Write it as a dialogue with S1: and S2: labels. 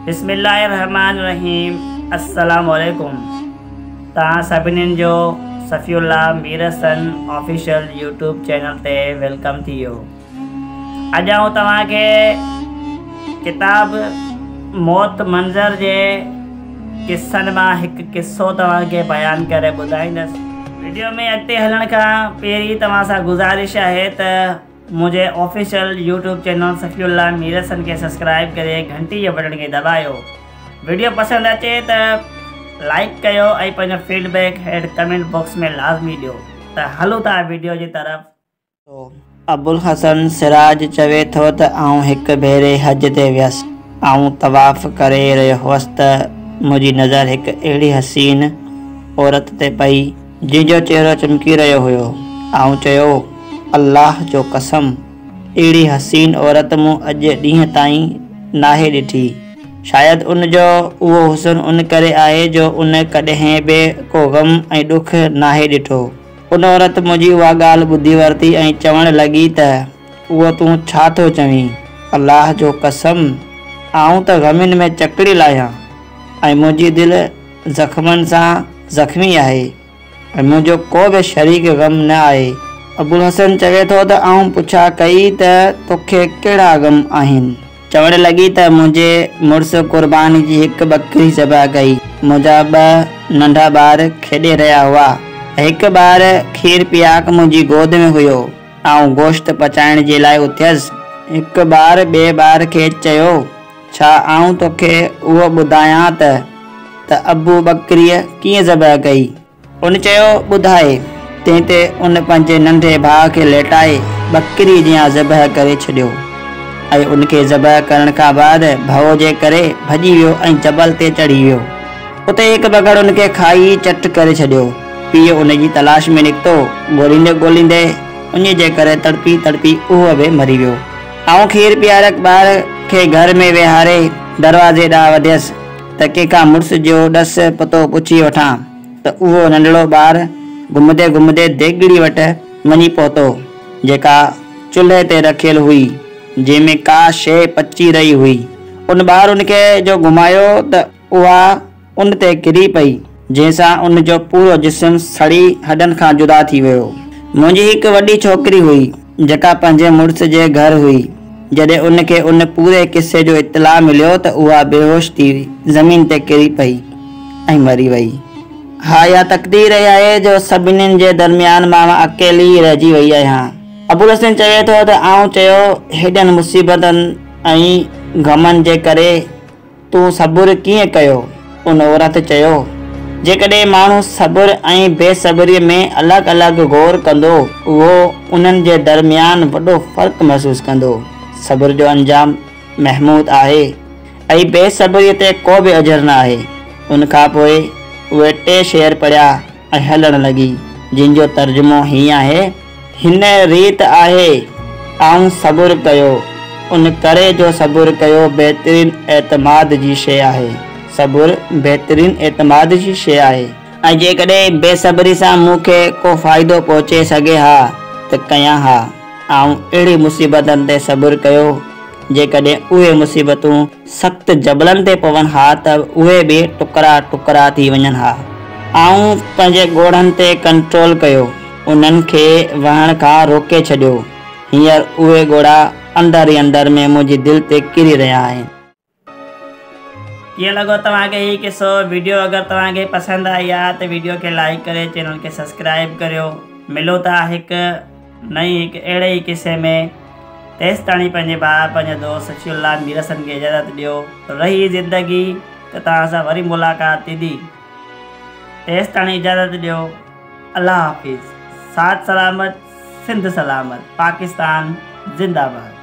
S1: بسم الله الرحمٰن الرحيم السلام عليڪم توهان سڀنين جو Safi Ullah Mirhasan official YouTube channel تي welcome ٿي ويو. اڄ آئون توهان کي ڪتاب موت منظر جي قصن مان هڪ قصو توهان کي بيان ڪري ٻڌائيندس. وڊيو ۾ اڳتي هلڻ کان پهرين توهان سان گذارش آهي ته منهنجي official YouTube channel Safi Ullah Mirhasan کي سبسڪرائيب ڪري گهنٽي جي بٽڻ کي دٻايو. وڊيو پسند اچي ته لائيڪ ڪيو ۽ پنهنجو فيڊ بيڪ هيٺ ڪمينٽ باڪس ۾ لازمي ڏيو ته هلون ٿا وڊيو جي طرف.
S2: ابوالحسن سراج چوي ٿو ته آئون هڪ ڀيري حج تي ويس. آئون طواف ڪري رهيو هوس ته منهنجي نظر هڪ اهڙي حسين عورت تي پئي جنهن جو چهرو چمڪي رهيو هيو. آئون چيو، الله جو قسم! اهڙي حسين عورت مون اڄ ڏينهن تائين ناهي ڏٺي. شايد ان جو اهو حسن ان ڪري آهي جو ان ڪڏهن به ڪو غم ۽ ڏک ناهي ڏٺو. ان عورت منهنجي اها ڳالهه ٻڌي ورتي ۽ چوڻ لڳي ته، اهو تون ڇا ٿو چوين؟ الله جو قسم! آئون ته غمن ۾ چڪڙيل آهيان ۽ منهنجي دل زخمن سان زخمي آهي ۽ منهنجو ڪو به شريڪ غم نه آهي. ابوالحسن چوي ٿو ته آئون پڇا ڪئي ته توکي ڪهڙا غم آهن؟ چوڻ لڳي ته منهنجي مڙس قرباني جي هڪ ٻڪري ذبح ڪئي. منهنجا ٻه ننڍا ٻار کيڏي رهيا هئا. هڪ ٻار کير پياڪ منهنجي گود ۾ هيو. آئون گوشت پچائڻ جي لاء اٿيس. هڪ ٻار ٻئي ٻار کي چيو. ڇا آئون توکي اهو ٻڌايان ته ته ابو ٻڪري ڪيئن ذبح ڪئي؟ ان چيو، ٻڌاء. تنهن تي ان پنهنجي ننڍي ڀاء کي ليٽائي ٻڪري جيان ذبح ڪري ڇڏيو ۽ ان کي ذبح ڪرڻ کان بعد ڀؤ جي ڪري ڀڄي ويو ۽ جبل تي چڙهي ويو. اتي هڪ بگهڙ ان کي کائي چٽ ڪري ڇڏيو. پيء ان جي تلاش ۾ نڪتو. ڳوليندي ڳوليندي اڃ جي ڪري تڙپي تڙپي اهو به مري ويو. آئون کير پيارڪ ٻار کي گهر ۾ ويهاري دروازي ڏانهن وڌيس ته ڪنهن کان مڙس جو ڏس پتو پڇي وٺان ته اهو ننڍڙو ٻار گهمندي گهمندي ديڳڙي وٽ وڃي پهتو جيڪا چلهه تي رکيل هئي جنهن ۾ ڪا شيء پچي رهي هئي. ان ٻار ان کي جو گهمايو ته اها ان تي ڪري پئي، جنهن سان ان جو پورو جسم سڙي هڏن کان جدا ٿي ويو. منهنجي هڪ وڏي ڇوڪري هئي، جيڪا پنهنجي مڙس جي گهر هئي. جڏهن ان کي ان پوري قصي جو اطلاع مليو ته اها بيهوش ٿي زمين تي ڪري پئي ۽ مري وئي. ها، اها تقدير ئي آهي جو سڀني جي درميان مان اڪيلي ئي رهجي وئي آهيان. ابوالحسن چوي ٿو ته آئون چيو، هيڏن مصيبتن ۽ غمن جي ڪري تون صبر ڪيئن ڪيو؟ ان عورت چيو، جيڪڏهن ماڻهو صبر ۽ بي صبريء ۾ الڳ الڳ غور ڪندو، اهو انهن جي درميان وڏو فرق محسوس ڪندو. صبر جو انجام محمود آهي ۽ بي صبريء تي ڪو به اجر نه آهي. ان کان پوء اهي ٽي شعر پڙهيا ۽ هلڻ لڳي، جن جو ترجمو هيئن آهي، هن ريت آهي، آئون صبر ڪيو، ان ڪري جو صبر ڪيو بهترين اعتماد جي شيء آهي. صبر بهترين اعتماد جي شيء آهي. ۽ جيڪڏهن بي صبري سان مون کي ڪو فائدو پهچي سگهي ها ته ڪيان ها. آئون اهڙي مصيبتن تي صبر ڪيو، جيڪڏهن اهي مصيبتون سخت جبلن تي پون ها ته اهي به ٽڪرا ٽڪرا ٿي وڃن ها. آئون پنهنجي ڳوڙهن تي ڪنٽرول ڪيو، انهن کي وهڻ کان روڪي ڇڏيو. هينئر اهي ڳوڙها اندر ئي اندر ۾ منهنجي دل تي ڪري رهيا آهن.
S1: ڪيئن لڳو توهان کي هي قصو؟ وڊيو اگر توهان کي پسند آئي آ ته وڊيو کي لائيڪ ڪري چينل کي سبسڪرائيب ڪريو. ملون ٿا هڪ نئين هڪ اهڙي ئي قصي ۾. تيستاڻي پنهنجي ڀاء پنهنجي دوست سفي الله ميرحسن کي اجازت ڏيو. رهي زندگي ته توهان سان وري ملاقات ٿيندي. تيستاڻي اجازت ڏيو. الله حافظ. ساٿ سلامت سنڌ سلامت. پاڪستان زنده باد.